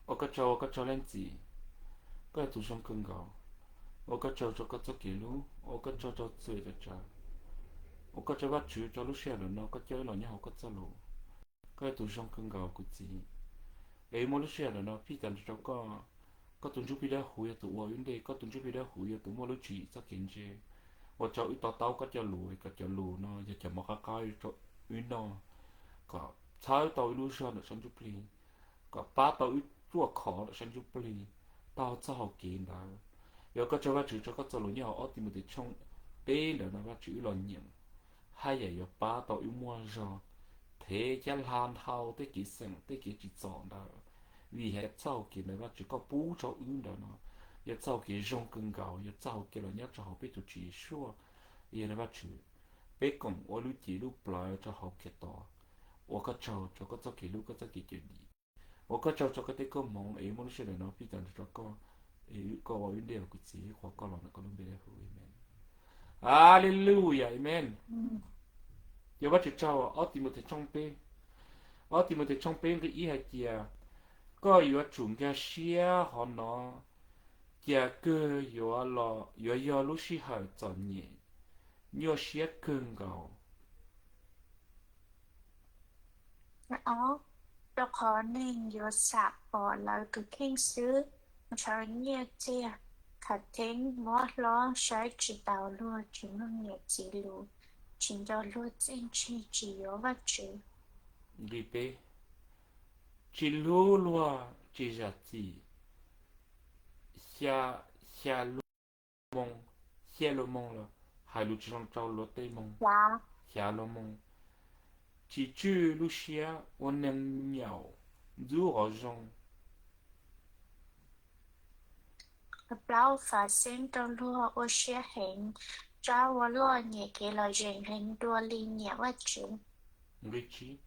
Ua koj tsaug, ua koj tsaug leej txiv, koj yog tus zoo kawg nkaus. Ua koj tsaug rau koj txoj kev hlub, ua koj tsaug rau txhua yam tsav. Ua koj tsaug Vajtswv rau lub sij hawm ntawm no koj coj wb los nyob hauv koj txoj lus. Koj yog tus zoo kawg nkaus kuv txiv. Es wb muab lub sij hawm ntawm no pib tas nrho rau koj. Koj tus Ntsuj Plig Dawb Huv yog tus ua wb ntej, koj tus Ntsuj Plig Dawb Huv yog tus muaj lub tswv yim txoj kev ntse. Ua rau wb to taub koj cov lus, kom cov lus no yog cov mov qab qab rau wb noj, kom txhawb tau wb lub zog ntawm sab ntsuj plig, kom pab tau wb ruaj khov ntawm sab ntsuj plig taug txoj hau kev ntawd. Yuav koj tsaug Vajtswv rau koj txoj lus nyob hauv ob Timautes tshooj peb ntawm no Vajtswv wb los nyeem, haj yam yuav pab tau wb muaj zog thev thiab hla dhau tej kev xeem tej kev tsim txom ntawd. Vim hais tias txoj hau kev ntawd Vajtswv koj pub rau wb ntawm no yog txoj hau kev zoo kawg nkaus, yog txoj hau kev los nyob rau hauv peb tus Tswv Yeshua. Yog li Vajtswv, peb koom ua lub cev lub plawv rau hauv Khetos. Ua koj tsaug rau koj txoj kev hlub koj txoj kev cawm dim. Ua koj tsaug rau koj tej koob hmoov es muaj lub sij hawm no pib tas nrho rau koj, es koj ua wb ntej los kuv txiv, qhuas koj los ntawm koj lub npe dawb huv, amen. Haleluya, amen. Yuav Vajtswv tsaug. Ob Timautes tshooj peb, ob Timautes tshooj peb nqe ib hais tias, koj yuav tsum nkag siab hov no, cia kawg yuav los yuav yog lub sij hawm txom nyem nyuaj siab kawg nkaus. Rau qhov neeg yuav xam pom lawv tus kheej xwb, ntshaw nyiaj txiag, khav theeb, mob hlob, saib tsis taus luag, tsis mloog niam txiv lus, tsis nco luag txiaj ntsig, tsis yuav Vajtswv. Nqe peb, tsis hlub luag, tsis zam txim, xya, xya lub moo, xya lub moo los hais lus tsis zoo rau luag tej moo, xya lub moo, tsis tswj lub siab, ua neeg nyaum, ntxub qhov zoo. Plaub, fav xeeb rau luag, ua siab heev, tsa ua luaj, nyiam kev lom zem heev dua li nyiam Vajtswv. Nqe tsib,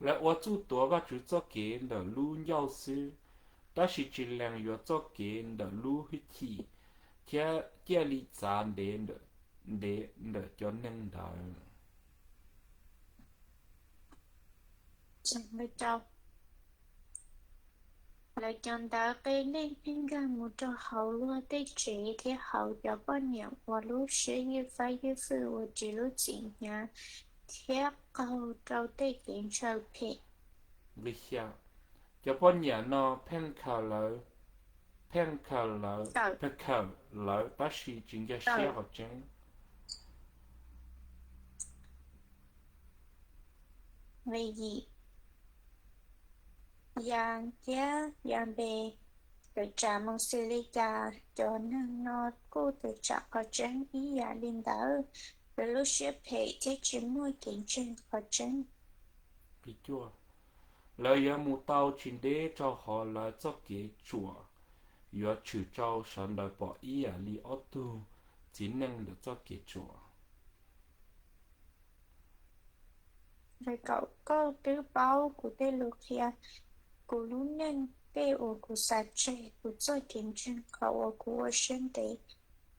lawv ua txuj tuav Vajtswv txoj kev ntawm lub ncauj xwb, tab sis tsis lees yuav txoj kev ntawm lub hwj chim, thiab ciaj li txav ntev ntawm cov neeg ntawd. Lawv cov ntawd qia neej pheej nkag mus rau hauv luag tej tsev thiab hauv cov poj niam uas lub siab ywj fab ywj fwj uas ris lub txim hnyav thiab qaug rau tej kev ntshaw phem. Nqe xya, cov poj niam no pheej khaws lawv, pheej khaws lawv, pheej khaws lawv tab sis tsis nkag siab qhov tseeb. Nqe yim, Yas thiab Yanpes tawm tsam mus xws li cas, cov neeg no kuj tawm tsam qhov tseeb ib yam li ntawd. Lawv lub siab phem thiab tsis muaj kev ntseeg qhov tseeb. Lawv yuav mus tau tsis deb rau qhov lawv txoj kev tsuam yuav tshwm rau sawv daws pom ib yam li ob tug txiv neej ntawm txoj kev tsuam. Nqe kaum, koj twb paub kuv tej lus qhia, kuv lub neej, tej uas kuv xav tseg, kuv txoj kev ntseeg, qhov uas kuv ua siab ntev,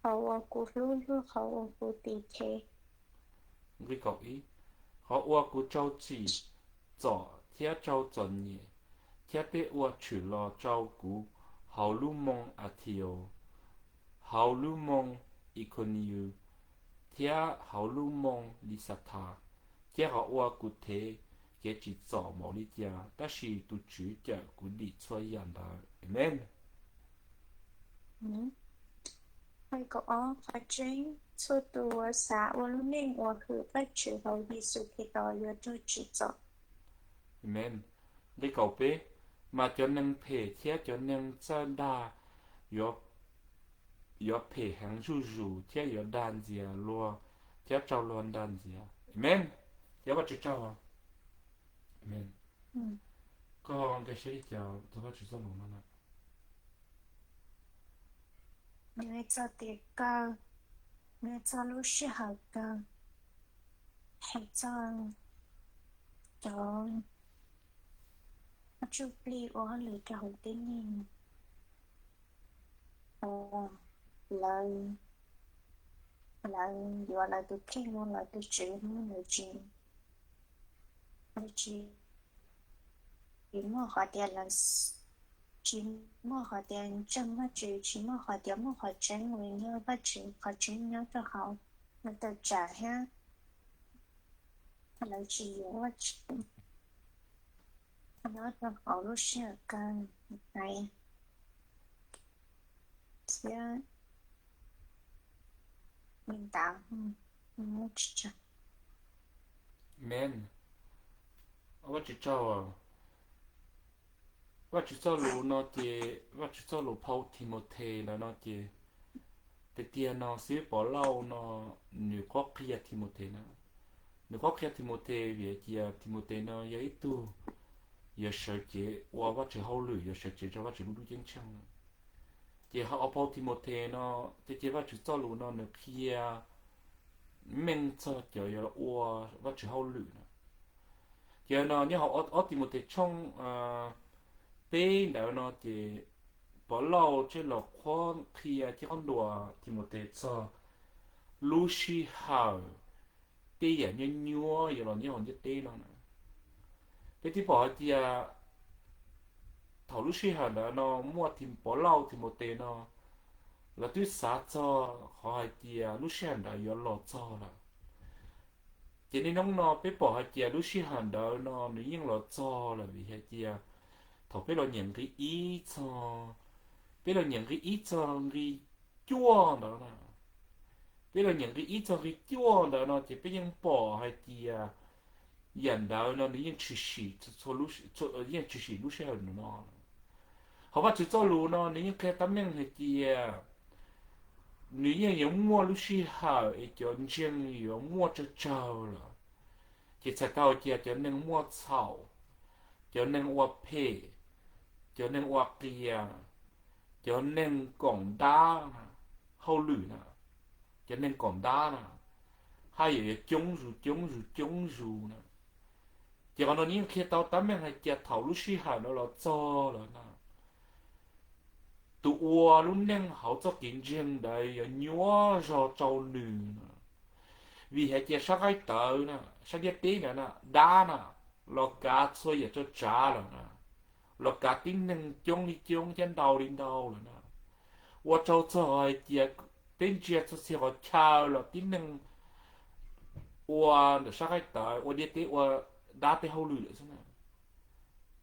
qhov uas kuv hlub luag, qhov uas kuv tiv thaiv. Nqe kaum ib, qhov uas kuv raug tsim txom thiab raug txom nyem, thiab tej uas tshwm los rau kuv hauv lub moos Antios, hauv lub moos Ikonius, thiab hauv lub moos Lisathas, thiab qhov uas kuv thev kev tsim txom npaum li cas, tab sis tus Tswv cawm kuv dim txhua yam ntawd. Amees. Nqe kaum ob, qhov tseeb, txhua tus uas xav ua lub neej uas hwm Vajtswv hauv Yexus Khetos yuav raug tsim txom. Amees. Nqe kaum peb, mas cov neeg phem thiab cov neeg txawj dag yuav phem heev zuj zus thiab yuav dag ntxias luag thiab raug luag nrag ntxias. Amees. Yuav Vajtswv tsaug. Amees. Koj nkag siab li cas txog Vajtswv txoj lus no na? Nws txog tiam kawg, nws txog lub sij hawm kawg, hais txog cov ntsuj plig ua hauj lwm rau hauv tib neeg uas lawv, lawv yuav lawv tus kheej ua lawv tus tswv, lawv tsis, lawv tsis muaj qhov tias lawv tsis muaj qhov tias ntseeg Vajtswv, tsis muaj qhov tias muaj qhov tseeb, nws yog Vajtswv qhov tseeb nyob rau hauv lawv tawm tsam thiab lawv tsis yuav Vajtswv nyob rau hauv lub sij hawm kawg thiab li ntawd. Amen. Vajtswv tsaug. Vajtswv txoj lus no ces Vajtswv txoj lus phau Timothes lawm no ces tiag tiag no xib hwb Pov Lauj no nws qhuab qhia Timothes na. Nws qhuab qhia Timothes vim hais tias Timothes no yog ib tug yuav sawv cev ua Vajtswv hauj lwm, yuav sawv cev rau Vajtswv lub ntuj ceeb tsheej na. Ces ho phau Timothes no ces, ces Vajtswv txoj lus no nws qhia meej txog cov yuav ua Vajtswv hauj lwm na. Ces no nyob hauv ob Timothes tshooj peb ntawd no ces Pov Lauj thiaj los qhuab qhia thiab qhuab ntuas Timothes txog lub sij hawm tej yam nyuaj nyuaj yuav los nyob hauv ntiaj teb no na. Peb twb pom hais tias thaum lub sij hawm ntawd no muaj Pov Lauj Timothes no lawv twb xav txog qhov hais tias lub sij hawm ntawd yuav los txog lawm. Ces niaj hnub no peb pom hais tias lub sij hawm ntawd no nws yeej los txog lawm vim hais tias thaum peb los nyeem nqi ib txog, peb los nyeem nqi ib txog nqi cuaj ntawd na, peb los nyeem nqi ib txog nqi cuaj ntawd no ces peb yeej pom hais tias yam ntawd no nws yeej tshwm sim, yeej tshwm sim lub sij hawm no. Ho Vajtswv txoj lus no nws yeej qhia tab meeg hais tias nws yeej yuav muaj lub sij hawm es cov ntseeg yuav muaj tsawg tsawg lawm. Ces txhais tau hais tias cov neeg muaj txhaum, cov neeg ua phem, cov neeg ua qias, cov neeg koom ntab hauj lwm na, cov neeg koom ntab na, haj yam yuav coob zus coob zus coob zus na. Ces qhov no nws yeej qhia tau tab meeg hais tias thaum lub sij hawm no los txog lawm na, tus ua lub neej hauv txoj kev ntseeg ntawd yuav nyuaj zog rau nws na. Vim hais tias sab nqaij tawv na, sab ntiaj teb ntawd na, dab na, los kav txhua yam tso tsav lawm na, los kav tib neeg coob li coob thiab ntau li ntau lawm na. Ua rau txog hais tias peb ntsia txhua txhia qhov chaw los tib neeg ua ntawm sab nqaij tawv, ua ntiaj teb, ua dab tej hauj lwm lawm xwb na.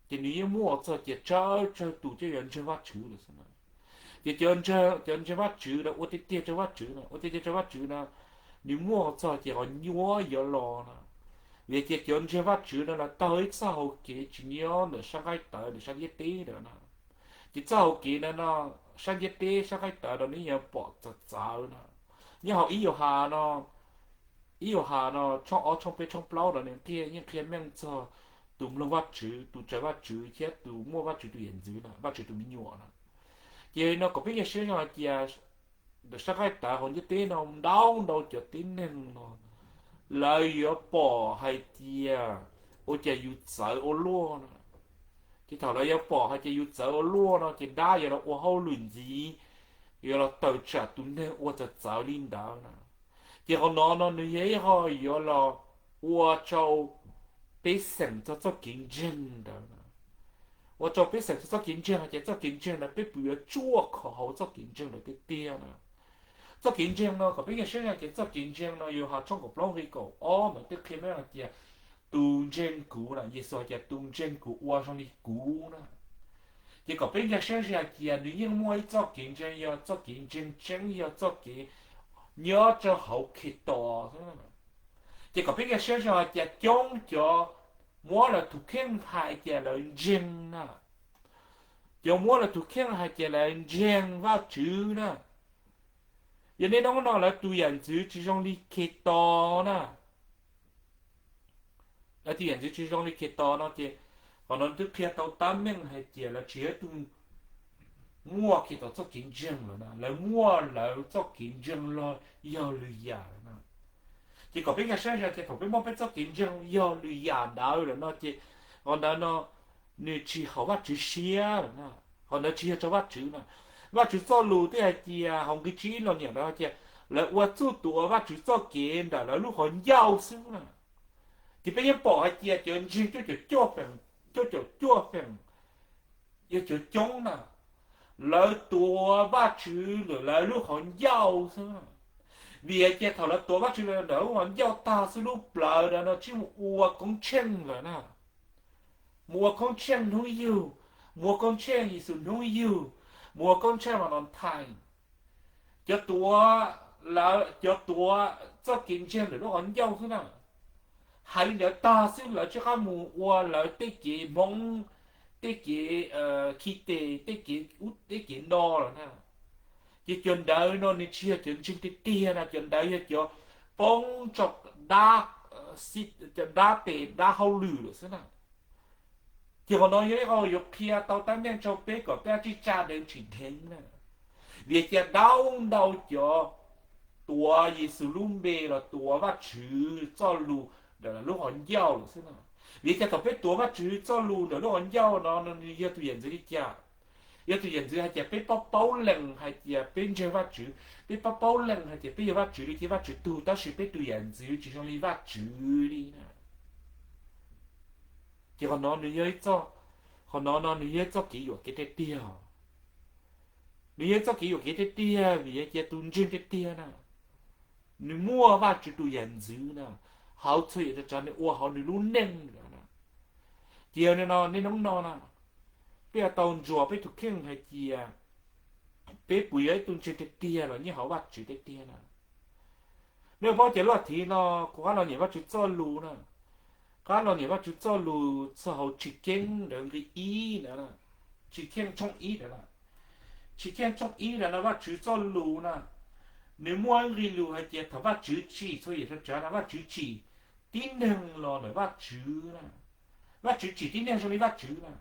Ces nws yeej muaj txog tias tsawg tsawg tus coj yuav ntseeg Vajtswv lawm xwb na. Ces cov ntseeg Vajtswv lawv ua tiag tiag rau Vajtswv na, ua tiag tiag rau Vajtswv na, nws muaj txog tias qhov nyuaj yuav los na. Vim tias cov ntseeg Vajtswv no lawv taug ib txoj hau kev tsis nyob ntawm sab nqaij tawv ntawm sab ntiaj teb ntawd na. Ces txoj hau kev ntawd no, sab ntiaj teb sab nqaij tawv no nws yeej pom txawv txawv na. Nyob hauv ib Yauhas no, ib Yauhas no tshooj ob tshooj peb tshooj plaub no nws qhia, yeej qhia meej txog tus mloog Vajtswv, tus tsaws Vajtswv thiab tus muaj Vajtswv tus yam ntxwv na, Vajtswv tus me nyuam na. Ces no kom peb nkag siab zog hais tias ntawm sab nqaij tawv hauv ntiaj teb no ntau ntau cov tib neeg no lawv yuav pom hais tias ua cas yus txawv ua luaj na. Ces thaum lawv yuav pom hais tias yus txawv ua luaj no ces dab yuav los ua hauj lwm ntxiv, yuav los tawm tsam tus neeg ua txawv txawv li ntawd na. Ces qhov no no nws yog ib qho yuav los ua rau peb xeem txog txoj kev ntseeg ntawd na. Ua rau peb xeem txog txoj kev ntseeg, ces txoj kev ntseeg ntawd peb puas yuav tsuaj kho hauv txoj kev ntseeg ntawd tiag tiag na. Txoj kev ntseeg no kom peb nkag siab zog tias txoj kev ntseeg no Yauhas tshooj kaum plaub nqi kaum ob ntawd twb qhia meej hais tias tus ntseeg kuv na, Yexus hais tias tus ntseeg kuv ua zoo li kuv na. Ces kom peb nkag siab zog hais tias nws yeej muaj ib txoj kev ntseeg, yog txoj kev ntseeg tseeb, yog txoj kev nyob rau hauv Khetos xwb. Ces kom peb nkag siab zog hais tias coob cov muab lawv tus kheej hais tias lawv ntseeg na, cov muab lawv tus kheej hais tias lawv ntseeg Vajtswv na, yog niaj hnub no lawv tus yam ntxwv tsis zoo li Khetos na. Lawv tus yam ntxwv tsis zoo li Khetos no ces qhov no twb qhia tau tab meeg hais tias lawv tsis yog tus muaj Khetos txoj kev ntseeg lawm na, lawv muaj lawv txoj kev ntseeg los yog lwm yam lawm na. Ces kom peb nkag siab zog tias thaum peb muaj peb txoj kev ntseeg yog lwm yam ntawd lawm no ces qhov ntawd no nws tsis haum Vajtswv siab lawm na, qhov ntawd tsis yog rau Vajtswv na. Vajtswv txoj lus twb hais tias hauv nqi tsib los niam ntawd hais tias lawv ua txuj tus ua Vajtswv txoj kev ntawm lawv lub qhov ncauj xwb na. Ces peb yeej pom hais tias cov ntseeg cuaj caum cuaj feem, cuaj caum cuaj feem yog cov coob na, lawv tuav Vajtswv ntawm lawv lub qhov ncauj xwb. Vim hais tias thaum lawv tuav Vajtswv ntawm lub qhov ncauj tag xwb, lub plawv ntawd no tsis mus ua koob tsheej lawm na. Mus ua koob tsheej hnub yug, mus ua koob tsheej Yexus hnub yug, mus ua koob tsheej Valentine. Cov tuav, lawv cov tuav txoj kev ntseeg ntawm lub qhov ncauj xwb na. Hais li ntawd tag xwb lawv tsis qab mus ua lawv tej kev Hmoob, tej kev khi tes, tej kev ub tej kev no lawm na. Ces cov ntawd no nws tsis yog cov ntseeg tiag tiag na, cov ntawd yog cov poob tso dab, cov dab tes dab hauj lwm lawm xwb na. Ces qhov no yog ib qho yuav qhia tau tab meeg rau peb kom peb tsis tsa deev tsis dheev na. Vim tias ntau ntau cov tuav Yexus lub npe los tuav Vajtswv txoj lus ntawm lub qhov ncauj lawm xwb na. Vim tias thaum peb tuav Vajtswv txoj lus ntawm lub qhov ncauj no, nws yog tus yam ntxwv li cas? Yog tus yam ntxwv hais tias peb paub paub lees hais tias peb ntseeg Vajtswv, peb paub paub lees hais tias peb yog Vajtswv li thiab Vajtswv tug, tab sis peb tus yam ntxwv tsis zoo li Vajtswv li na. Ces qhov no nws yog ib txoj, qhov no no nws yog ib txoj kev yuam kev tiag tiag. Nws yog ib txoj kev yuam kev tiag tiag vim yog tias tus ntseeg tiag tiag na, nws muaj Vajtswv tus yam ntxwv na, hauv txhua yam tsav tsav nws ua hauv nws lub neej na. Ces yog li no niaj hnub no na, peb yuav tau ntsuas peb tus kheej hais tias peb puas yog ib tug ntseeg tiag tiag los nyob hauv Vajtswv tiag tiag na. Nej paub tias lub thiv no kuv qab los nyeem Vajtswv txoj lus na, qab los nyeem Vajtswv txoj lus txog hauv Tshwm Keeb ntawd nqe ib ntawd, Tshwm Keeb tshooj ib ntawd, Tshwm Keeb tshooj ib ntawd no Vajtswv txoj lus na, nws muaj ib nqe lus hais tias thaum Vajtswv tsim txhua yam tsav tsav no Vajtswv tsim tib neeg los ntawm Vajtswv na. Vajtswv tsim tib neeg zoo li Vajtswv na.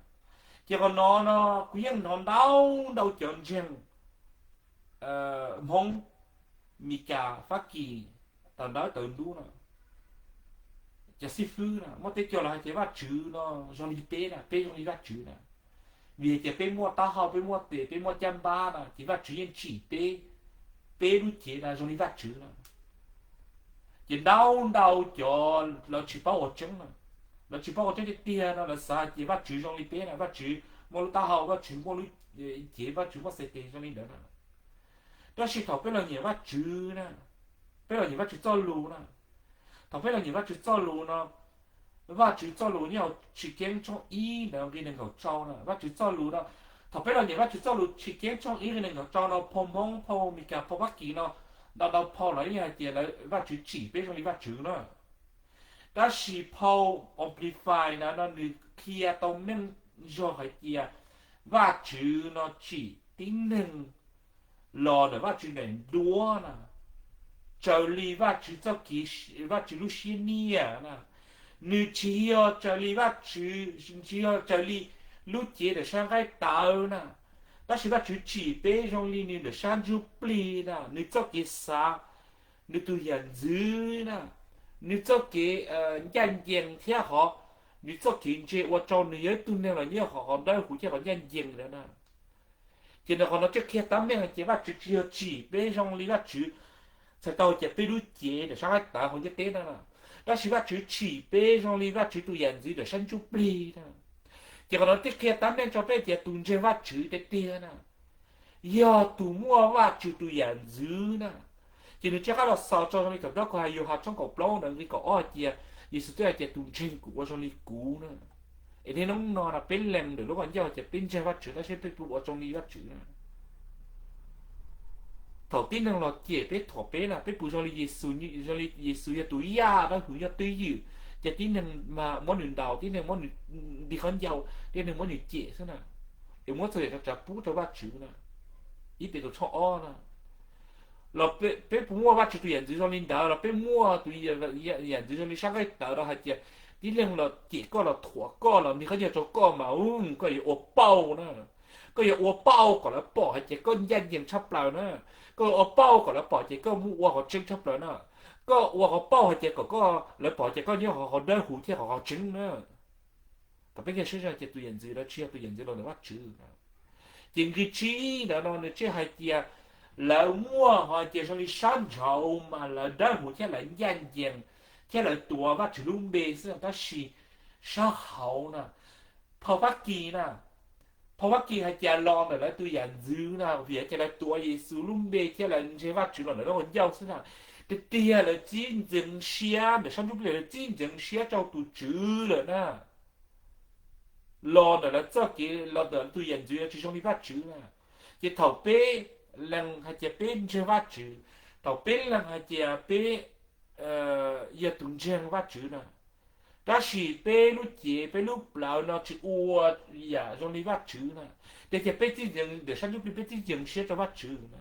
Ces qhov no no kuv yeej hnov ntau ntau cov ntseeg Hmoob, Mes Kas, Fab Kis, tawm ntawv tawm ntub no, cov xib fwb na muaj tej co los hais tias Vajtswv no zoo li peb na, peb zoo li Vajtswv na. Vim hais tias peb muaj taub hau, peb muaj tes, peb muaj caj npab na, ces Vajtswv yeej tsim peb, peb lub cev na zoo li Vajtswv na. Ces ntau ntau cov lawv tsis paub qhov tseeb na, lawv tsis paub qhov tseeb tiag tiag no lawv xav hais tias Vajtswv zoo li peb na, Vajtswv muaj lub taub hau, Vajtswv muaj lub cev, Vajtswv muaj xes tes zoo li ntawd na. Tab sis thaum peb los nyeem Vajtswv na, peb los nyeem Vajtswv txoj lus na, thaum peb los nyeem Vajtswv txoj lus no, Vajtswv txoj lus nyob hauv Tshwm Keeb tshooj ib ntawd nqe nees nkaum rau na, Vajtswv txoj lus no, thaum peb los nyeem Vajtswv txoj lus Tshwm Keeb tshooj ib nqe nees nkaum rau no, phau Hmoob, phau Mes Kas, phau Fab Kis no, ntau ntau phau los yeej hais tias lawv Vajtswv tsim peb zoo li Vajtswv na. Tab sis phau Amplify na no nws qhia tau meej zog hais tias Vajtswv no tsim tib neeg los ntawm Vajtswv daim duab na, raws li Vajtswv txoj kev, Vajtswv lub siab nyiam na. Nws tsis yog raws li Vajtswv, tsis yog raws li lub cev ntawm sab nqaij tawv na, tab sis Vajtswv tsim peb zoo li nws ntawm sab ntsuj plig na, nws txoj kev xav, nws tus yam ntxwv na, nws txoj kev ncaj ncees thiab hov, nws txoj kev ntse ua rau nws yog ib tug neeg los nyob hauv qhov dawb huv thiab qhov ncaj ncees ntawd na. Ces ntawm qhov no thiaj qhia tab meeg hais tias Vajtswv tsis yog tsim peb zoo li Vajtswv txhais tau hais tias peb lub cev ntawm sab nqaij tawv hauv ntiaj teb no na, tab sis Vajtswv tsim peb zoo li Vajtswv tus yam ntxwv ntawm sab ntsuj plig na. Ces qhov no thiaj qhia tab meeg rau peb tias tus ntseeg Vajtswv tiag tiag na, yog tus muaj Vajtswv tus yam ntxwv na. Ces nws thiaj qab los xaus rau zoo li thaum plaub kuv hais Yauhas tshooj kaum plaub ntawd nqe kaum ob hais tias, Yexus twb hais tias tus ntseeg kuv ua zoo li kuv na. Es niaj hnub no na peb lees ntawm lub qhov ncauj hais tias peb ntseeg Vajtswv tab sis peb puas ua zoo li Vajtswv na? Thaum tib neeg los cem peb thuam peb na, peb puas zoo li Yexus, zoo li Yexus yog tus yaj dawb huv yog twj ywm, ces tib neeg mas muab nws ntaus, tib neeg muab nws nti qhov ncauj, tib neeg muab nws cem xwb na, es muab txhua yam tsav tsav pub rau Vajtswv na? Ib Petus tshooj ob na, los peb puas muaj Vajtswv tus yam ntxwv zoo li ntawd, los peb muaj tus yam ntxwv zoo li sab nqaij tawv no hais tias tib neeg los cem koj los thuam koj los nti qhov ncauj rau koj mas koj yuav ua pauj na. Koj yuav ua pauj kom lawv pom hais tias koj ncaj ncees tshaj plaws na. Koj yuav ua pauj kom lawv pom tias koj muaj ua qhov tseeb tshaj plaws na. Koj ua qhov pauj hais tias kom koj, lawv pom tias koj nyob hauv qhov dawb huv thiab hauv qhov tseeb na. Thaum peb nkag siab zog tias tus yam ntxwv ntawd tsis yog tus yam ntxwv los ntawm Vajtswv. Ces nqe tsib ntawd no nws thiaj hais tias lawv muaj hais tias zoo li sab nraud mas lawv dawb huv thiab lawv ncaj ncees thiab lawv tuav Vajtswv lub npe xwb, tab sis sab hauv na, phau Fab Kis na, Qhov Vab Kis hais tias los ntawm lawv tus yam ntxwv na, vim hais tias lawv tuav Yexus lub npe thiab lawv ntseeg Vajtswv los ntawm lub hauv ncauj xwb na, tiag tiag lawv txib ntxeev siab ntawm sab ntsuj plig, lawv txib ntxeev siab rau tus Tswv lawm na. Los ntawm lawv txoj kev, los ntawm lawv tus yam ntxwv tsis zoo li Vajtswv na. Ces thaum peb lees hais tias peb ntseeg Vajtswv, thaum peb lees hais tias peb yog tus ntseeg Vajtswv na, tab sis peb lub cev peb lub plawv no tsis ua yam zoo li Vajtswv na, ces tias peb txib ntxeev, ntawm sab ntsuj plig peb txib ntxeev siab rau Vajtswv na.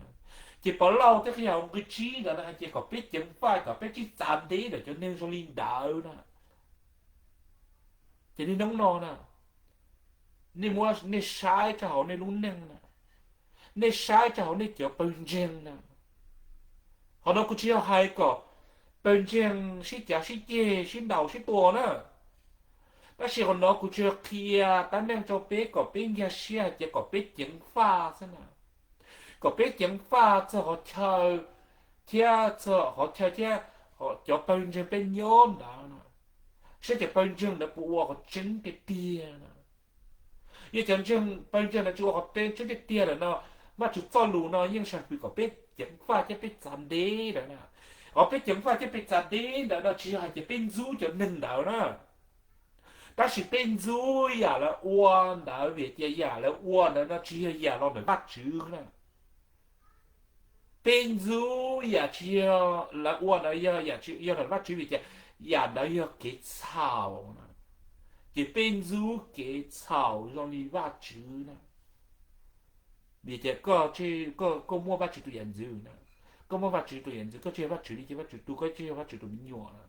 Ces Pov Lauj thiab qhia hauv nqi tsib ntawd na hais tias kom peb ceev faj, kom peb tsis txav ntev ntawm cov neeg zoo li ntawd na. Ces niaj hnub no na, nej muab nej saib rau hauv nej lub neej na, nej saib rau hauv nej cov pawg ntseeg na. Qhov no kuv tsis yog hais kom pawg ntseeg sib cav sib ceg sib ntaus sib tua na, tab sis qhov no kuv tsuas yog qhia tab meeg rau peb kom peb nkag siab hais tias kom peb ceev faj xwb na, kom peb ceev faj txog qhov chaw thiab txog qhov chaw thiab cov pawg ntseeg peb nyob ntawd na, saib cov pawg ntseeg ntawd puas ua qhov tseeb tiag tiag na. Yog cov ntseeg, pawg ntseeg ntawd tsis ua qhov tseeb tiag tiag lawm no, Vajtswv txoj lus no yeej sam hwm kom peb ceev faj thiab peb txav ntev lawm na. Qhov peb ceev faj thiab peb txav ntev ntawd no tsis yog hais tias peb ntxub cov neeg ntawd na, tab sis peb ntxub yam lawv ua ntawd vim tias yam lawv ua ntawd no tsis yog yam los ntawm Vajtswv na. Peb ntxub yam tsis yog lawv ua ntawd yog yam tsis yog ntawm Vajtswv vim tias yam ntawd yog kev txhaum na. Ces peb ntxub kev txhaum zoo li Vajtswv na. Vim tias koj, koj muaj Vajtswv tus yam ntxwv na, koj muaj Vajtswv tus yam ntxwv, koj tsis yog Vajtswv li ces Vajtswv tu koj, tsis yog Vajtswv tus me nyuam na.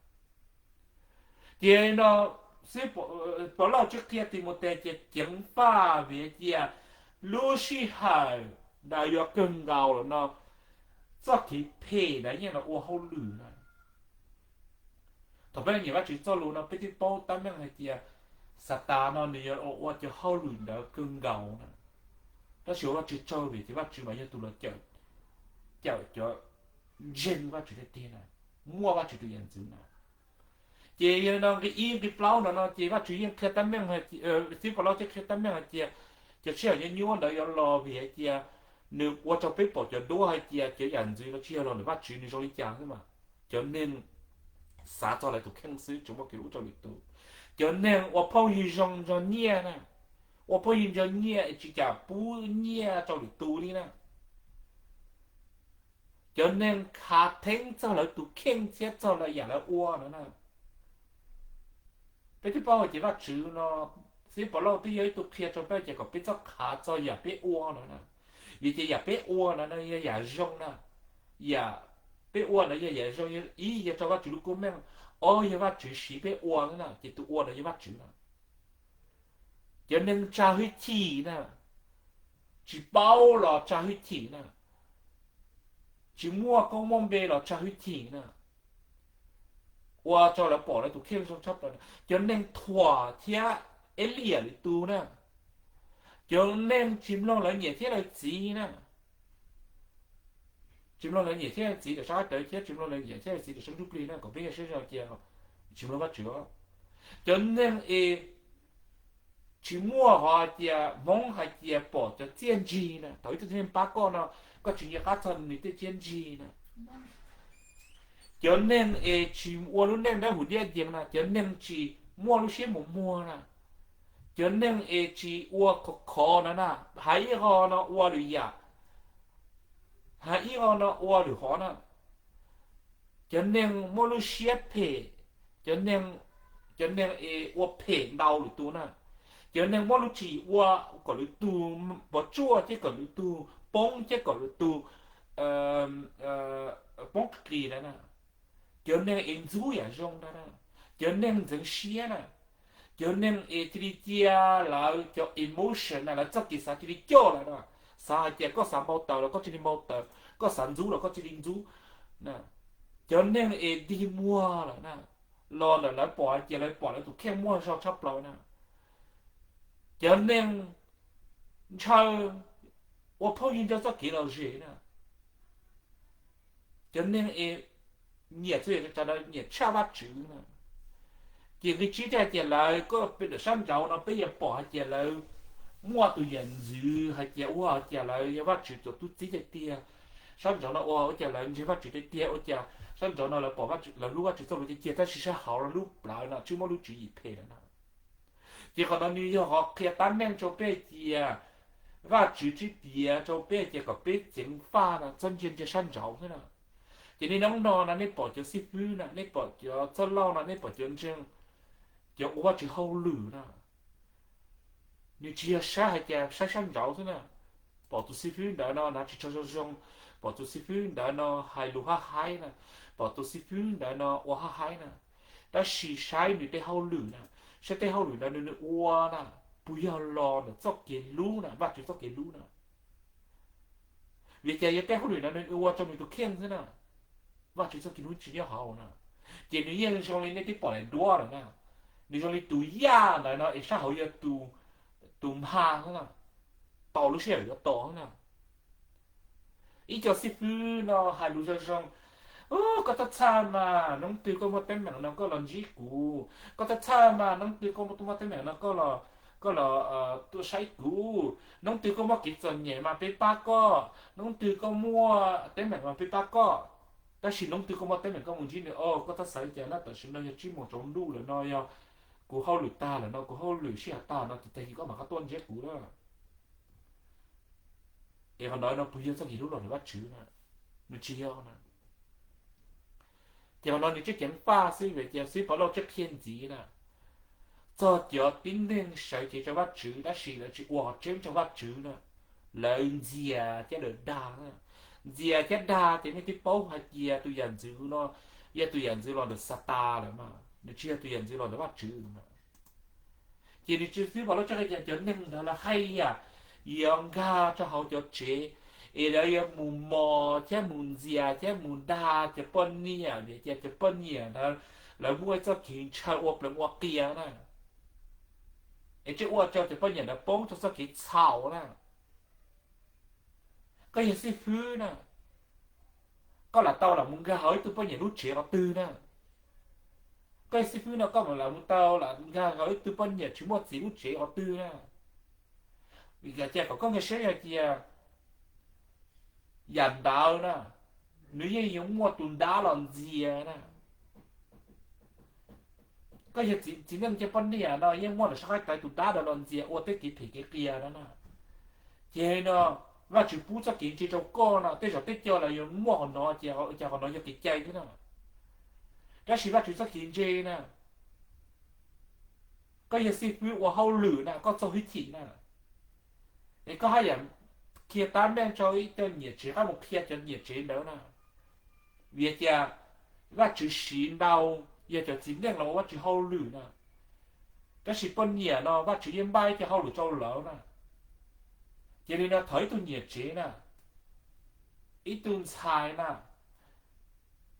Ces no xwb, Pov Lauj tsis qhia Timautes ces ceev faj vim hais tias lub sij hawm ntawd yuav kawg nkaus lawm no, txoj kev phem ntawd yeej los ua hauj lwm na. Thaum peb nyiam Vajtswv txoj lus no peb twb paub tab meeg hais tias Xatas no nws yuav ua cov hauj lwm ntawd kawg nkaus na. Tab sis ua Vajtswv tsaug vim tias Vajtswv mas yog tus los cawm cov ntseeg Vajtswv tiag tiag na, muaj Vajtswv tus yam ntxwv na. Ces yog no nqi ib nqi plaub no no ces Vajtswv yeej qhia tab meeg, txiv Pov Lauj thiaj qhia tab meeg hais tias cov sij hawm nyuaj nyuaj ntawd yuav los vim hais tias nws ua rau peb pom cov duab hais tias cov yam ntxwv no tsis yog los ntawm Vajtswv, nws zoo li cas xwb mas cov neeg xav txog lawv tus kheej xwb tsis muaj kev hlub rau lwm tus. Cov neeg ua phooj ywg zoo nrog nyiaj na, ua phooj ywg nrog nyiaj tsis kam pub nyiaj rau lwm tus li na. Cov neeg khav theeb txog lawv tus kheej thiab txog lawv yam lawv ua no na. Peb twb paub hais tias Vajtswv no, txiv Pov Lauj twb yog ib tug qhia rau peb tias kom peb txhob khav txog yam peb ua no na. Vim tias yam peb ua no no yog yam zoo na. Yam peb ua no yog yam zoo, ib yog raug Vajtswv lub koob meej, ob yog Vajtswv siv peb ua na, ces tus ua no yog Vajtswv na. Cov neeg tsa hwj chim na, tsis paub los tsa hwj chim na, tsis muaj koob muaj npe los tsa hwj chim na, ua rau lawv pom lawv tus kheej zoo tshaj plaws na. Cov neeg thuam thiab eb liam lwm tus na, cov neeg tsis mloog lawv niam thiab lawv txiv na, tsis mloog lawv niam thiab lawv txiv rau sab tawv thiab tsis mloog lawv niam thiab lawv txiv rau sab ntsuj plig na, kom peb yog siab zoo cia tsis mloog Vajtswv. Cov neeg es tsis muaj qhov hais tias Hmoob hais tias pom cov txiaj ntsig na, thaum ib tug txiv neej pab koj no, koj tsis nco qab txog nws tej txiaj ntsig na. Cov neeg es tsis ua lub neej dawb huv diaj yees na, cov neeg tsis muaj lub siab mus muag na, cov neeg es tsis ua khov khov no na, hais ib qho no ua lwm yam, hais ib qho no ua lwm qhov na. Cov neeg muaj lub siab phem, cov neeg, cov neeg es ua phem ntau lwm tus na. Cov neeg muaj lub tsim ua kom lwm tus puas tsuaj thiab kom lwm tus poob thiab kom lwm tus poob qis ntawd na. Cov neeg es ntxub yam zoo ntawd na. Cov neeg ntxeev siab na. Cov neeg es cia li cia lawv cov emotion na, lawv txoj kev xav cia li coj lawm na. Xav hais tias koj xav npau taws los koj cia li npau taws, koj xav ntxub los koj cia li ntxub. Cov neeg es dig muag lawm na, los ntawm lawv pom hais tias lawv pom lawv tus kheej muaj zog tshaj plaws na. Cov neeg ntshaw ua phooj ywg nrog txoj kev lom zem na. Cov neeg es nyiam txhua yam, cov ntawd nyiam tshaj Vajtswv na. Ces nqi tsib thiaj hais tias lawv, koj pem sab nraud no peb yuav pom hais tias lawv muaj tus yam ntxwv hais tias ua cas lawv yog Vajtswv tus tub txib tiag tiag, sab nraud no ua ua cas lawv ntseeg Vajtswv tiag tiag, ua cas sab nraud no lawv pom lawv hlub Vajtswv txoj lus tiag tiag, tab sis sab hauv lub plawv no tsis muaj lub tswv yim phem lawm na. Ces qhov no nws yog qhov qhia tab meeg rau peb tias Vajtswv tsis piav rau peb tias kom peb ceev faj no txhob ntsia ntsia sab nraud xwb na. Ces nej hnub no na nej pom cov xib fwb na, nej pom cov txoj lauj no, nej pom cov ntseeg, cov ua Vajtswv hauj lwm na, nws tsis yog saib hais tias saib sab nraud xwb na. Pom tus xib fwb ntawd no hnav tsis tshua zoo zoo, pom tus xib fwb ntawd no hais lus hab haib na, pom tus xib fwb ntawd no ua hab haib na, tab sis saib nws tej hauj lwm na, saib tej hauj lwm ntawd nws ua na, puas yog los ntawm txoj kev hlub na, Vajtswv txoj kev hlub na. Vim tias yog tej hauj lwm ntawd nws ua rau nws tus kheej xwb na, Vajtswv txoj kev hlub tsis nyob hauv na, ces nws yeej zoo li nej twb pom daim duab lawm na, nws zoo li tus yaj ntawd no es sab hauv yog tus mha xwb na, tos lub sij hawm yuav tom xwb na. Ib co xib fwb no hais lus zoo zoo, koj txhob txhawj mas, hnub twg koj muaj teeb meem no koj los ntsib kuv, koj txhob txhawj mas, hnub twg koj muaj teeb meem no koj los tuaj saib kuv, hnub twg koj muaj kev txom nyem mas peb pab koj, hnub twg koj muaj teeb meem mas peb pab koj. Tab sis hnub twg koj muaj teeb meem koj mus ntsib nws os, koj txhob xav li cas na, tam sim no yog tsib moos tsaus ntuj lawm no, yog kuv hauj lwm tag lawm no, kuv hauj lwm sij hawm tag no, ces tag kis koj mam tuaj ntsib kuv na. Es qhov ntawd no puas yog txoj kev hlub los ntawm Vajtswv na? Nws tsis yog na. Ces qhov no nws tseem ceev faj xwb, vim tias xib hwb Pov Lauj tseem qhia ntxiv na, txog cov tib neeg sawv cev rau Vajtswv tab sis lawv tsis ua qhov tseeb rau Vajtswv na, lawv ntxias thiab lawv dag na. Ntxias thiab dag ces nej twb paub hais tias tus yam ntxwv no yog tus yam ntxwv los ntawm Xatas lawm mas, nws tsis yog tus yam ntxwv los ntawm Vajtswv na. Ces nws tseem, xib hwb Pov Lauj tseem qhia tias cov neeg ntawd lawv haj yam yuav nkag rau hauv cov tsev, es lawv yuav mus mos thiab mus ntxias thiab mus dag cov poj niam, vim tias cov poj niam ntawd lawv muaj ib txoj kev ntshaw ua plees ua qias na, es tseem ua rau cov poj niam ntawd poob rau txoj kev txhaum na. Koj yog xib fwb na, koj lam tau lam mus nkag hauv ib tug poj niam lub tsev qhov twg na? Koj yog xib fwb no koj mam lam mus tau lam nkag hauv ib tug poj niam tsis muaj txiv lub tsev qhov twg na? Vim tias kom koj nkag siab yog tias yam ntawd na, nws yeej yuav muaj tus ntab los ntxias na. Koj yog txiv neej cov poj niam no yeej muaj lawm sab qaib tais tus ntab ntawd los ntxias ua tej kev phem kev qias no na. Ces no Vajtswv pub txoj kev ntse rau koj no, tej zaum tej co lawv yuav muaj qhov no ces cas qhov no yog kev cai thiab na. Tab sis Vajtswv txoj kev ntse na, koj yog xib fwb ua hauj lwm na, koj txo hwj chim na, es koj haj yam qhia tab meeg rau ib co niam tsev, koj mus qhia cov niam tsev ntawd na. Vim tias Vajtswv siv ntau yog cov txiv neej los ua Vajtswv hauj lwm na, tab sis poj niam no Vajtswv yeej npaj ib co hauj lwm rau lawv na. Ces li no thaum ib tug niam tsev na, ib tug ntxhais na,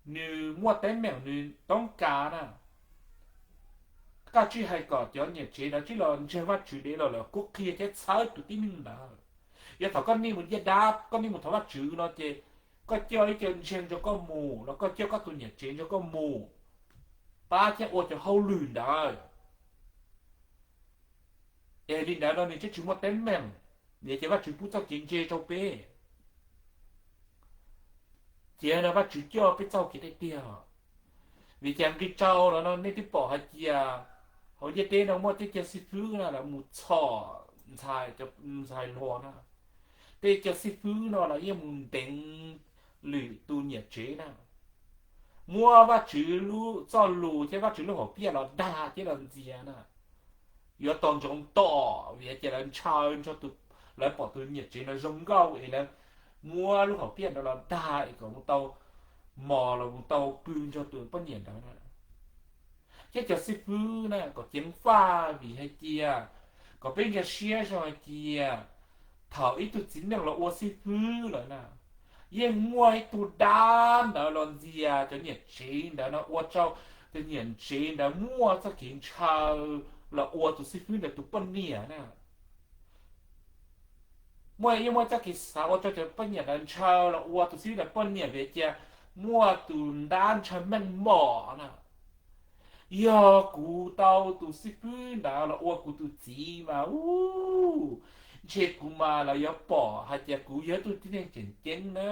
nws muaj teeb meem nws toob kas na, koj tsis hais kom cov niam tsev ntawd tsis los ntseeg Vajtswv dev los lawv kuj qhia thiab txhawb tus tib neeg ntawd. Yog thaum koj niaj mus ncaj dab, koj niaj mus thov Vajtswv no ces koj coj ib co ntseeg nrog koj mus los koj coj koj tus niam tsev nrog koj mus pab thiab ua cov hauj lwm ntawd. Es li ntawd no nws thiaj tsis muaj teeb meem, vim tias Vajtswv pub txoj kev ntse rau peb. Ces no Vajtswv coj peb txoj kev tiag tiag. Vim tias nqi tsau los no nej twb pom hais tias hauv ntiaj teb no muaj tej cov xib fwb no lawv mus txhom ntxhais, ntxhais hluas na. Tej cov xib fwb no lawv yeej mus nteev lwm tus niam tsev na, muab Vajtswv lub txoj lus thiab Vajtswv lub hom phiaj los dag thiab los ntxias na. Yuav tos ntsoov tom vim tias lawv ntshaw nrog tus, lawv pom tus niam tsev no zoo nkauj es lawv muab lub hom phiaj ntawd los dag es kom mus tau mos los mus tau pw nrog tus poj niam ntawd na. Thiab cov xib fwb na kom ceev faj vim hais tias, kom peb nkag siab zoo hais tias thaum ib tug txiv neej los ua xib fwb lawm na, yeej muaj ib tug dab ntawd los ntxias cov niam tsev ntawd no ua rau cov niam tsev ntawd muaj txoj kev ntshaw los ua tus xib fwb ntawd tus poj niam na. Muaj, yeej muaj txoj kev xav ua rau cov poj niam ntawd ntshaw los ua tus xib fwb ntawd poj niam vim tias muaj tus dab ntshaw meej mom na. Yog kuv tau tus xib fwb ntawd los ua kuv tus txiv mas, u, ntshe kuv mas lawv yuav pom hais tias kuv yog ib tug tib neeg tseem ceeb na,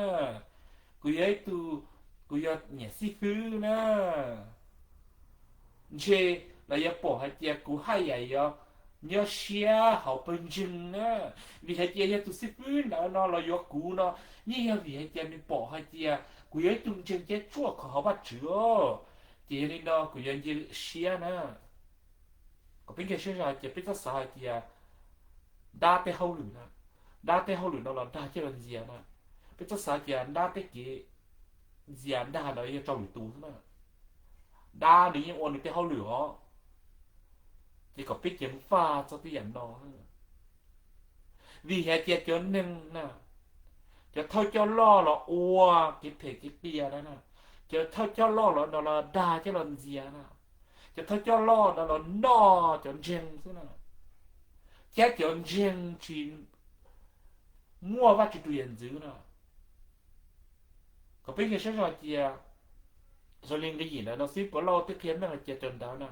kuv yog ib tug, kuv yog niam xib fwb na, ntshe lawv yuav pom hais tias kuv haj yam yuav nyob siab hauv pawg ntseeg na, vim hais tias yog tus xib fwb ntawd no los yuav kuv no, yeej yog vim hais tias nws pom hais tias kuv yog ib tug ntseeg thiab ruaj khov hauv Vajtswv os. Ces yog li no kuv yuav nce siab na. Kom peb nkag siab zog hais tias peb txhob xav hais tias dab tej hauj lwm na, dab tej hauj lwm no los dag coj los ntxias na. Peb txhob xav tias dab tej kev ntxias dag ntawd yog rau lwm tus xwb na. Dab nws yeej ua nws tej hauj lwm os. Ces kom peb ceev faj txog tej yam no. Vim hais tias cov neeg na, cov thawj coj loj los ua kev phem kev qias na, cov thawj coj loj los no los dag coj los ntxias na, cov thawj coj loj no los noj cov ntseeg xwb na, thiab cov ntseeg tsis muaj Vajtswv tus yam ntxwv na. Kom peb nkag siab zog hais tias zoo li nqi yim ntawd no xwb, Pov Lauj twb qhia meej hais tias cov ntawd na,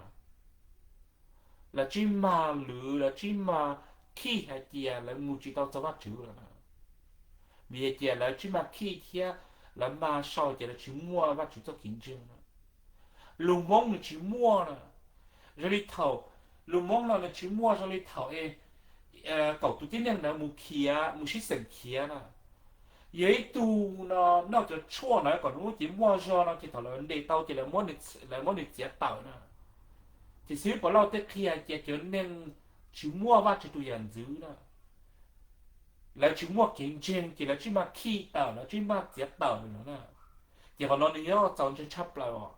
lawv tsis mag lwm, lawv tsis mag khij hais tias lawv mus tsis tau txog Vajtswv lawm na. Vim hais tias lawv tsis mag khij thiab lawv mag sau ces lawv tsis muaj Vajtswv txoj kev ntseeg na. Lus Hmoob nws tsis muaj na, zoo li thaum, lus Hmoob no nws tsis muaj zoo li thaum es kaum tus tib neeg ntawd mus khiav, mus sib xeem khiav na. Yog ib tug no noj cov tshuaj ntawd kom nws lub cev muaj zog no ces thaum lawv ntes tau ces lawv muab nws txiav tawm na. Ces xib hwb Pov Lauj tej qhia hais tias cov neeg tsis muaj Vajtswv tus yam ntxwv na, lawv tsis muaj kev ntseeg ces lawv tsis mag khij tawm, lawv tsis mag txiav tawm no na. Ces qhov no nws yog txaus ntseeg tshaj plaws os.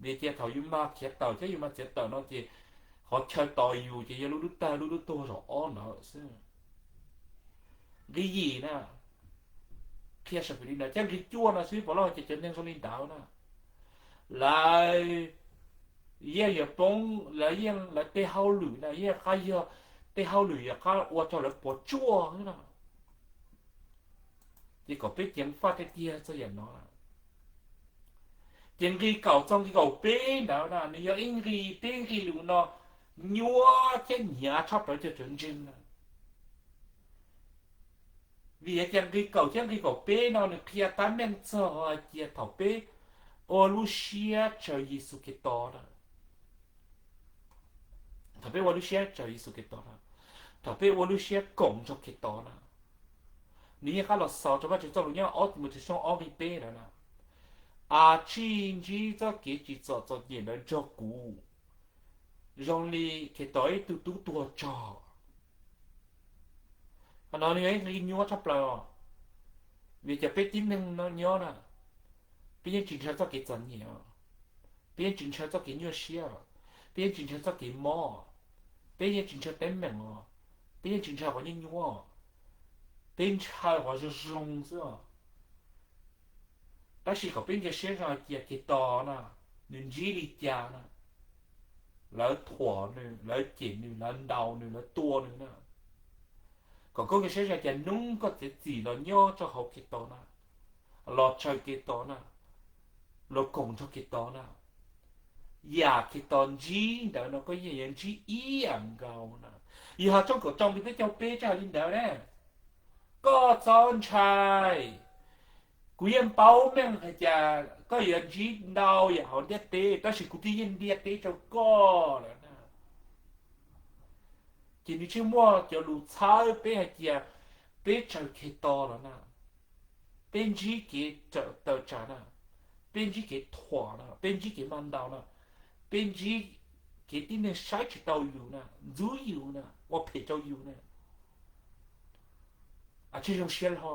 Vim tias thaum yus mag khiav tawm thiab yus mag txiav tawm no ces qhov chaw tos yus ces yog lub lub tag lub lub tuag zaum ob ntawd xwb. Nqi yim na, qhia sa pem li ntawd, thiab nqi cuaj no xib hwb Pov Lauj hais tias cov neeg zoo li ntawd na, lawv yeej yuav poob, lawv yeej, lawv tej hauj lwm na yeej qab yog tej hauj lwm yuav qab ua rau lawv puas tsuaj xwb na. Ces kom peb ceev faj tiag tiag txog yam no. Ces nqi kaum txog nqi kaum peb ntawd na nws yog ib nqi, peb nqi lus no nyuaj thiab nyiav tshaj plaws cov ntseeg na. Vim hais tias nqi kaum thiab nqi kaum peb no nws qhia tab meeg txog hais tias thaum peb ua lub siab raws Yexus Khetos na, thaum peb ua lub siab raws Yexus Khetos na, thaum peb ua lub siab koom nrog Khetos na, nws yeej qab los xaus rau Vajtswv txoj lus nyob ob Timautes tshooj ob nqi peb ntawd na, a, tsij ntsib txoj kev tsim txom txom nyem ntawd nrog kuv, zoo li Khetos ib tug tub tuag tsaug. Qhov no nws yog ib nqi nyuaj tshaj plaws os. Vim tias peb tib neeg no nyob na, peb yeej tsis ntshaw txoj kev txom nyem os, peb yeej tsis ntshaw txoj kev nyuaj siab os, peb yeej tsis ntshaw txoj kev mob, peb yeej tsis ntshaw teeb meem os, peb yeej tsis ntshaw qhov nyuaj nyuaj, peb ntshaw qhov zoo zoo xwb os. Tab sis kom peb nkag siab zog hais tias Khetos na, nws ntsib li cas na, lawv thuam nws, lawv cem nws, lawv ntaus nws, lawv tua nws na. Kom koj nkag siab zog tias hnub koj txiav txim los nyob rau hauv Khetos na, los raws Khetos na, los koom nrog Khetos na, yam Khetos ntsib ntawd no koj yeej yuav ntsib ib yam nkaus na. Yog Hos tshooj kaum rau nqi peb caug peb tseem hais li ntawd ne, koj txhob ntshai. Kuv yeej paub meej hais tias koj yuav ntsib ntau yam hauv ntiaj teb, tab sis kuv thiaj yeej ntiaj teb rau koj lawm na. Ces nws tseem muaj cov lus txhawb peb hais tias peb raws Khetos lawm na, peb ntsib kev tawm tsam na, peb ntsib kev thuam na, peb ntsib kev mag ntaus na, peb ntsib kev tib neeg saib tsis taus yus na, ntxub yus na, ua phem rau yus na. Tsis zoo siab hlo,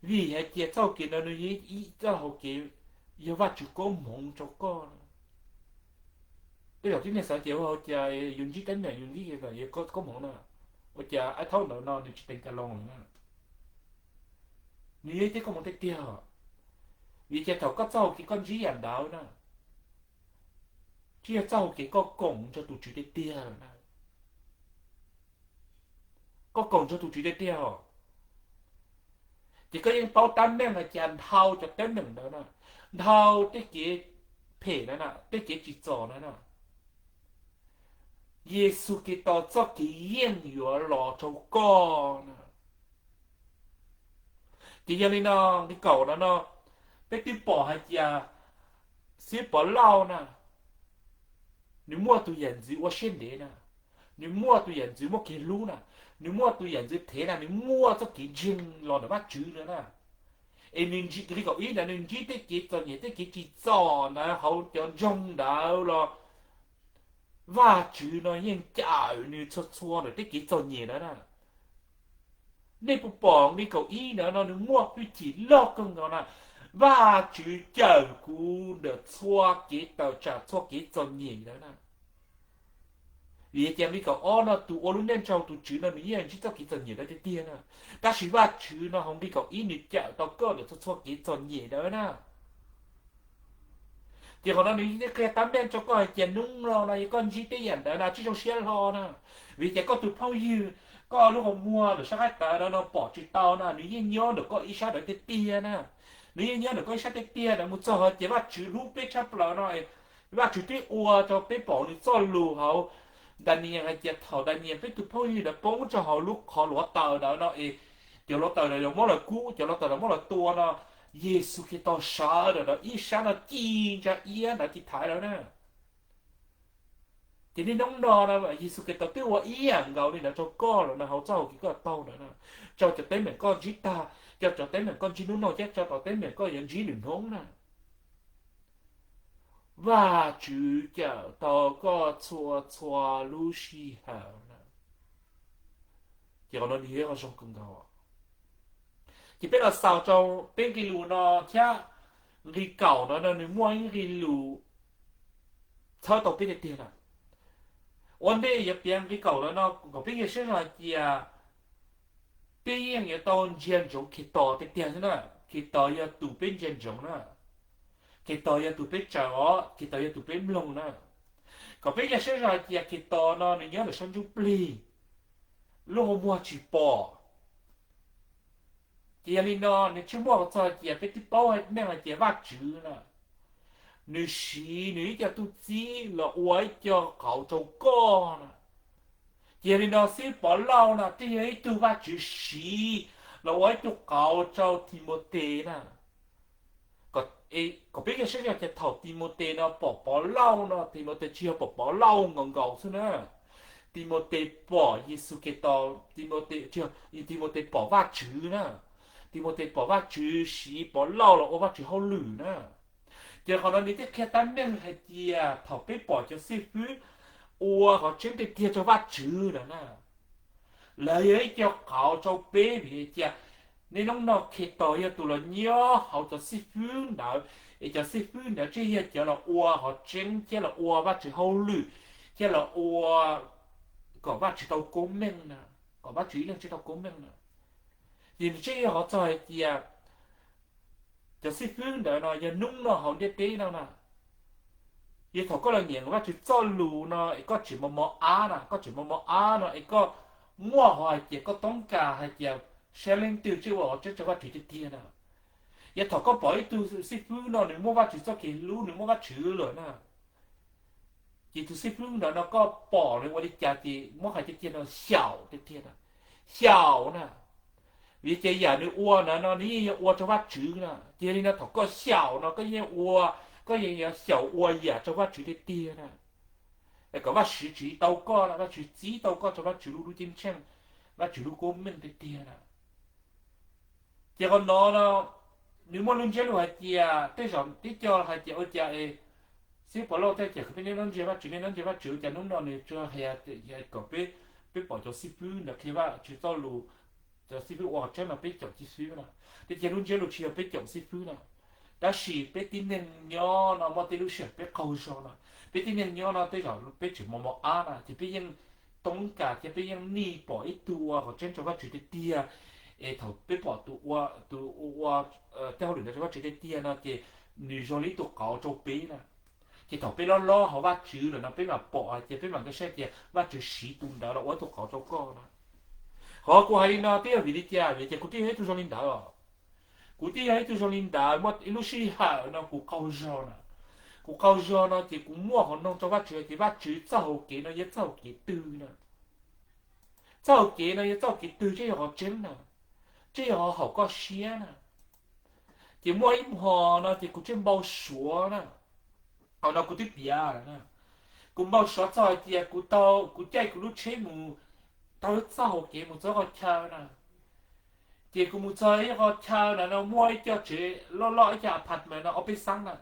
vim hais tias txoj hau kev ntawd nws yog ib txoj hau kev, yog Vajtswv koob hmoov rau koj. Tej zaum tib neeg xav tias ua cas yus ntsib teeb meem yus ntsib yus koob hmoov na, ua cas ib thaum ntawd no nws tsis teev cas loo lawm na. Nws yog ib txoj koob hmoov tiag tiag, vim tias thaum koj txoj hau kev koj ntsib yam ntawd na, tsis yog txoj hau kev koj koom nrog tus Tswv tiag tiag lawm na. Koj koom nrog tus Tswv tiag tiag os, ces koj yeej paub tab meeg hais tias dhau cov teeb meem ntawd na, dhau tej kev phem na, tej kev tsim txom na, Yexus Khetos txoj kev yeej yuav los rau koj na. Ces yog li no, nqi kaum no no, peb twb pom hais tias Xib Pov Lauj na, nws muaj tus yam ntxwv ua siab ntev na, nws muaj tus yam ntxwv muaj kev hlub na, nws muaj tus yam ntxwv thev na, nws muaj txoj kev ntseeg los ntawm Vajtswv na. Es nws nqi kaum ib ntawd nws ntsib tej kev txom nyem tej kev tsim txom ntawd hauv cov ntsoog ntawd los Vajtswv no yeej cawm nws txhua txhua ntawm tej kev txom nyem ntawd na. Nej puas pom nqi kaum ib ntawd no nws muaj hwj chim loj kawg nkaus na, Vajtswv cawm kuv ntawm txhua kev tawm tsam txhua kev txom nyem ntawd na. Vim tias nqi kaum ob no tus ua lub neej nrog tus Tswv no nws yeej ntsib txoj kev txom nyem ntawd tiag tiag na, tab sis Vajtswv no hauv nqi kaum ib nws cawm tau koj ntawm txhua txhua kev txom nyem ntawd na. Ces qhov no nws yeej qhia tab meeg rau koj hais tias hnub no no yog koj ntsib tej yam ntawd no tsis zoo siab hlo na, vim tias koj tus phooj ywg, koj lub qhov muag ntawm sab qab tawv no no pom tsis tau na, nws yeej nyob ntawm koj ib sab ntawd tiag tiag na. Nws yeej nyob ntawm koj ib sab tiag tiag na, mus txog hais tias Vajtswv hlub peb tshaj plaws no, Vajtswv twb ua rau peb pom nws txoj lus hauv Daniyees hais tias thaum Daniyees peb tus phooj ywg ntawd poob rau hauv lub qhov hluav taws ntawd no es cov hluav taws ntawd muab lawv kub, cov hluav taws ntawd muab lawv tua no, Yexus Khetos sawv rau ib sab no ci ntsa iab ntawd tiv thaiv lawv na. Ces niaj hnub no no Yexus Khetos twb ua ib yam nkaus li ntawd rau koj lawm no hauv txoj hau kev koj taug ntawd na, rau cov teeb meem koj ntsib tag, rau cov teeb meem koj ntsib hnub no thiab rau cov teeb meem koj yuav ntsib lwm hnub na. Vajtswv cawm tau koj txhua txhua lub sij hawm na. Ces qhov no nws yog qhov zoo kawg nkaus. Ces peb los xaus rau peb nqe lus no thiab, nqe kaum no no nws muaj ib nqe lus txhawb tau peb tiag tiag na. Ua ntej yuav piav nqe kaum no no kom peb nkag siab zog hais tias peb yeej yuav tau ntsia ntsoov Khetos tiag tiag xwb na. Khetos yog tus peb ntsia ntsoov na. Khetos yog tus peb tsaws os, Khetos yog tus peb mloog na. Kom peb nkag siab zog hais tias Khetos no nws nyob ntawm sab ntsuj plig, lub qhov muag tsis pom. Ces yog li no nws tsis muaj qhov txog hais tias peb twb paub meej hais tias Vajtswv na, nws siv nws ib co tub txib los ua ib co qauv rau koj na. Ces yog li no Xib Pov Lauj no twb yog ib tug Vajtswv siv los ua ib tug qauv rau Timautes na. Kom peb nkag siab zog tias thaum Timautes no pom Pov Lauj no Timautes tsis yog pom Pov Lauj nkaus nkaus xwb na. Timautes pom Yexus Khetos, Timautes pom Vajtswv na. Timautes pom Vajtswv siv Pov Lauj los ua Vajtswv hauj lwm na. Ces qhov no nws thiaj qhia tab meeg hais tias thaum peb pom cov xib fwb ua qhov tseeb tiag tiag rau Vajtswv ntawd na, lawv yog ib co qauv rau peb vim tias niaj hnub no Khetos yog tus los nyob hauv cov xib fwb ntawd, es cov xib fwb ntawd thiaj yog cov los ua qhov tseeb thiab los ua Vajtswv hauj lwm thiab los ua kom Vajtswv tau koob meej na, kom Vajtswv ib leeg thiaj tau koob meej na. Ces nws thiaj yog qhov txog hais tias cov xib fwb ntawd no yog hnub no hauv ntiaj teb no na, yog thaum koj los nyeem Vajtswv txoj lus no es koj tseem mos mos ab na, koj tseem mos mos ab no es koj muaj qhov hais tias koj toob kas hais tias saib leej twg thiaj ua qhov tseeb rau Vajtswv tiag tiag na. Yog thaum koj pom ib tug xib fwb no nws muaj Vajtswv txoj kev hlub, nws muaj Vajtswv lawm na, ces tus xib fwb ntawd no koj pom nws ua li cas ces muab hais tiag tiag no xyaum tiag tiag na, xyaum na. Vim ces yam nws ua ntawd no nws yeej yuav ua rau Vajtswv na. Ces yog li no thaum koj xyaum no koj yeej ua, koj yeej yuav xyaum ua yam rau Vajtswv tiag tiag na. Kom Vajtswv tsim tau koj, Vajtswv txib tau koj rau Vajtswv lub lub ceeb tsheej, Vajtswv lub koob meej tiag tiag na. Ces qhov no no nws muaj lub ntsiab lus hais tias tej zaum tib co hais tias ua cas es Xib Pov Lauj thiaj tias kom peb neb nyob ntsia Vajtswv, neb nyob ntsia Vajtswv, ua cas hnub no nws tsuas hais kom peb, peb pom cov xib fwb ntawd qhia Vajtswv txoj lus, cov xib fwb ua qhov tseeb no peb caum xib fwb na. Tiag tiag lub ntsiab lus tsis yog peb caum xib fwb na, tab sis peb tib neeg nyob no muaj tej lub sij hawm peb qaug zog no, peb tib neeg nyob no tej zaum peb tseem mos mos ab na ces peb yeej toob kas thiab peb yeej nij pom ib tug ua qhov tseeb rau Vajtswv tiag tiag. Es thaum peb pom tus ua, tus ua tej hauj lwm ntawd rau Vajtswv tiag tiag no ces nws zoo li ib tug qauv rau peb na. Ces thaum peb loj loj hauv Vajtswv lawm no peb mam pom hais tias peb mam nkag siab tias Vajtswv siv tus ntawd los ua ib tug qauv rau koj na. Qhov kuv hais li no twb yog vim li cas? Vim tias kuv twb yog ib tug zoo li ntawd os. Kuv twb yog ib tug zoo li ntawd, muaj ib lub sij hawm no kuv qaug zog na. Kuv qaug zog no ces kuv muaj qhov noog rau Vajtswv tias Vajtswv, txoj hau kev no yog txoj hau kev twg na? Txoj hau kev no yog txoj hau kev twg, tseeb yog qhov tseeb na, tseeb yog qhov haum koj siab na? Ces muaj ib hmo no ces kuv thiaj npau suav na, qhov no kuv twb piav lawm na, kuv npau suav txog hais tias kuv tau, kuv caij kuv lub tsheb mus taug txoj hau kev mus txog qhov chaw na. Ces kuv mus txog ib qho chaw na no muaj ib co tsev loj loj, ib co apartment no ob peb xab na.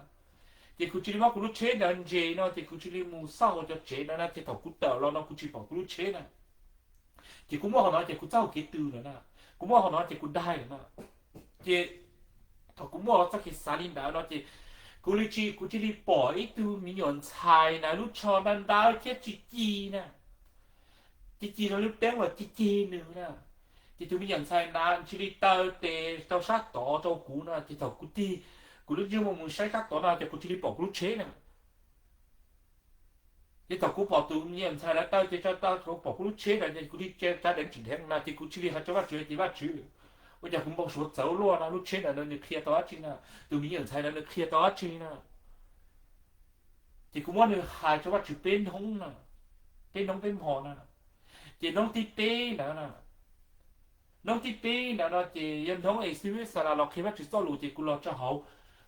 Ces kuv cia li muab kuv lub tsheb ntawd ntses no ces kuv cia li mus xauj hauv cov tsev no na, ces thaum kuv tawm los no kuv tsis pom kuv lub tsheb na. Ces kuv muaj qhov no ces kuv txoj hau kev twg lawm na, kuv muaj qhov no ces kuv daig lawm na. Ces thaum kuv muaj txoj kev xav li ntawd no ces kuv li tsis, kuv cia li pom ib tug me nyuam ntxhais na lub tsho ntawd ntawd thiab ci ci na, ci ci rau lub teeb los ci ci nws na. Ces tus me nyuam ntxhais na cia li taw tes rau sab tod rau kuv no, ces thaum kuv tig kuv lub ntsej muag mus saib sab tod no ces kuv cia li pom kuv lub tsheb na. Ces thaum kuv pom tus me nyuam ntxhais na taw tes rau, kuv pom kuv lub tsheb na, ces kuv li tsa deev tsis dheev na, ces kuv cia li hais rau Vajtswv tias Vajtswv, ua cas kuv npau suav txawv luaj no, lub tsheb ntawd nws qhia tau dab tsi na, tus me nyuam ntxhais ntawd nws qhia tau dab tsi na? Ces kuv muab nws hais rau Vajtswv peb hnub na, peb hnub peb hmo na. Ces hnub thib peb ntawd na, hnub thib peb ntawd no ces yog hnub es xib hwb Xalas los qhia Vajtswv txoj lus ces kuv los rau hauv,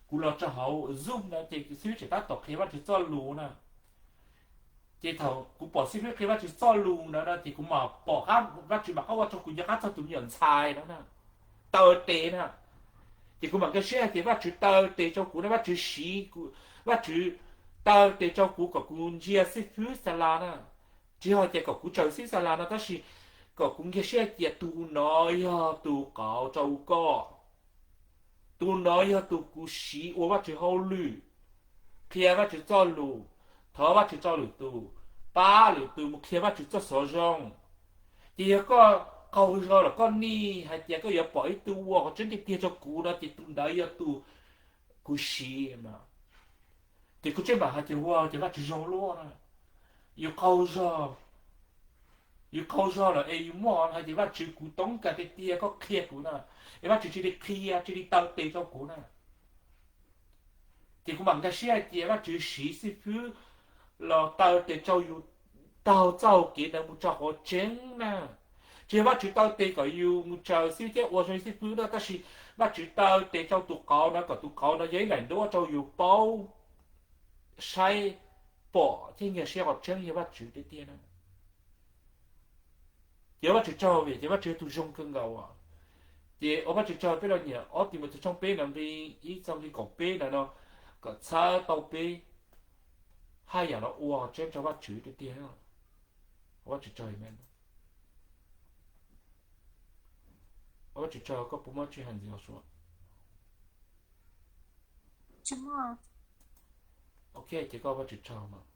kuv los rau hauv Zoom no ces xib hwb tseem tab tom qhia Vajtswv txoj lus na. Ces thaum kuv pom xib hwb qhia Vajtswv txoj lus ntawd no ces kuv mam pom qab Vajtswv mam qab ua rau kuv nco qab txog tus me nyuam ntxhais no na, taw tes na. Ces kuv mam nkag siab hais tias Vajtswv taw tes rau kuv na, Vajtswv siv, Vajtswv taw tes rau kuv kom kuv ntsia xib hwb Xalas na. Tsis yog tias kom kuv raws xib hwb Xalas no, tab sis kom kuv nkag siab hais tias tus no yog tus qauv rau koj. Tus no yog tus kuv siv ua Vajtswv hauj lwm, qhia Vajtswv txoj lus, thov Vajtswv rau lwm tus, pab lwm tus mus qhia Vajtswv txoj xov zoo. Ces yog koj qaug zog los koj nij hais tias koj yuav pom ib tug ua qhov tseeb tiag tiag rau kuv no ces tus ntawd yog tus kuv siv. Ces kuv tseem mam hais tias ua ces Vajtswv zoo luaj na, yus qaug zog, yus qaug zog lawm es yus muaj hais tias Vajtswv kuv toob kas tiag tiag koj qhia kuv na, es Vajtswv cia li qhia cia li taw tes rau kuv na. Ces kuv mam nkag siab hais tias Vajtswv siv xib fwb los taw tes rau yus taug txoj hau kev ntawd mus rau qhov tseeb na. Tsis yog Vajtswv taw tes kom yus mus raws xib fwb thiab ua zoo li xib fwb na, tab sis Vajtswv taw tes rau tus qauv no kom tus qauv no yog ib daim ntuab rau yus paub saib pom thiab nkag siab qhov tseeb yog Vajtswv tiag tiag na. Ces ua Vajtswv tsaug vim ces Vajtswv yog tus zoo kawg nkaus. Ces ua Vajtswv tsaug peb los nyiam ob Timautes tshooj peb ntawm nqi ib txog nqi kaum peb ntawm no kom txhawb tau peb haj yam los ua tseeb rau Vajtswv tiag tiag. Ua Vajtswv tsaug, amen. Ua Vajtswv tsaug, koj puas muaj tsis hais ntxiv os? Ok, ces koj ua Vajtswv tsaug mas.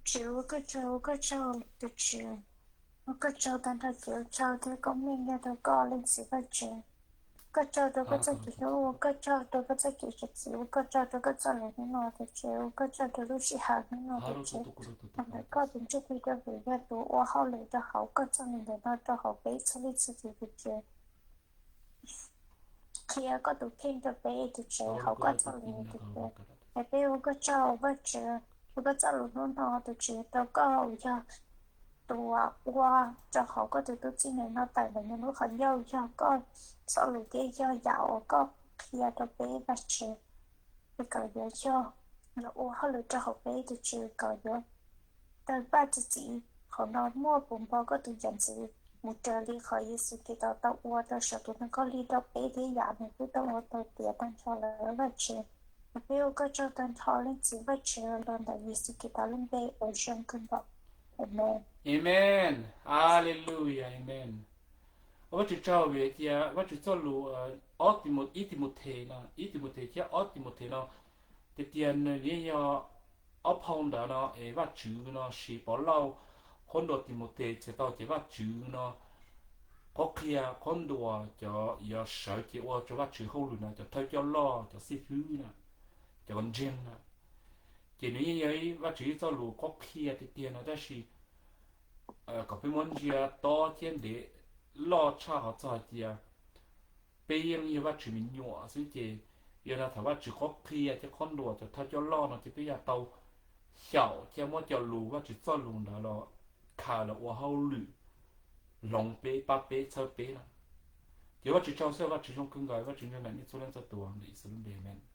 Tswv, ua koj tsaug, ua koj tsaug tus Tswv. Ua koj tsaug tag nrho kev ua tsaug thiab koob meej nyob rau koj, Leej Txiv Vajtswv. Koj tsaug rau koj txoj kev hlub, ua koj tsaug rau koj txoj kev tshwm sim, ua koj tsaug rau koj txoj lus hnub no tus Tswv, ua koj tsaug rau lub sij hawm hnub no tus Tswv. Ntawm koj tus Ntsuj Plig rau vim yog tus ua hauj lwm rau hauv koj txoj lus ntawm no rau hauv peb txhua leej txhua tus tus Tswv. Qhia koj tus kheej rau peb tus Tswv hauv koj txoj lus tus Tswv. Es peb ua koj tsaug Vajtswv, ua koj txoj lus hnub no tus Tswv rau koj uas yog tus ua rau hauv koj tus tub txib ntawm no tawm ntawm nws lub qhov ncauj, yog koj txoj lus thiab yog yam uas koj qhia rau peb Vajtswv, es kom yuav yog los ua hauj lwm rau hauv peb tus Tswv, kom yuav tawg paj txi txiv. Qhov no muaj puv npo koj tus cov ntxiv mus raws li qhov Yexus Khetos tau ua rau saum tus ntoo khaub lig rau peb thiab yam nws twb tau ua tau tiav tag nrho lawm Vajtswv. Peb ua koj tsaug tag nrho Leej Txiv Vajtswv los ntawm Yexus Khetos lub npe uas zoo kawg nkaus. Amen. Amen. Hallelujah. Amen. Ua Vajtswv tsaug vim tias Vajtswv txoj lus, ob Tim, ib Timautes no, ib Timautes thiab ob Timautes no, tias tias nws yeej yog ob phau ntawd no es Vajtswv no siv Povlauj qhuab ntuas Timautes txhais tau tias Vajtswv no qhuab qhia qhuab ntuas cov yuav sawv cev ua rau Vajtswv hauj lwm no, cov thawj coj loj, cov xib fwb na, cov ntseeg na. Ces nws yeej yog ib Vajtswv ib txoj lus qhuab qhia tiag tiag no, tab sis kom peb muab ntsia tob thiab ntev loj tshaj qhov txog hais tias Peb yeej yog Vajtswv me nyuam xwb ces yog no thaum Vajtswv qhuab qhia thiab qhuab ntuas cov thawj coj loj no ces peb yuav tau xyaum thiab muab cov lus Vajtswv txoj lus ntawd los khaws los ua hauj lwm hloov peb, pab peb, txhawb peb no. Ces Vajtswv tsaug xwb, Vajtswv zoo kawg nkaus, Vajtswv nrog nraim nej txhua leej txhua tus ntawm Yexus lub npe, amees.